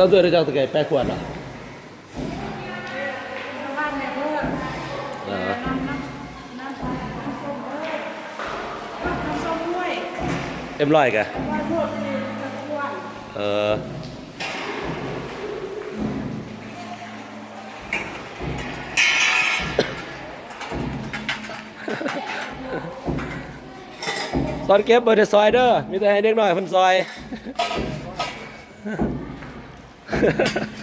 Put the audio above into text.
ເອົາເທື່ອເດີ ເຈົ້າຕະໄກແປດຂວດເນາະ. ເອີ ເອັມຮ້ອຍກະ ເອີ ຕອນເກັບບໍ່ໄດ້ຊອຍເດີ ມີແຕ່ໃຫ້ເດັກນ້ອຍເພິ່ນຊອຍ. ເ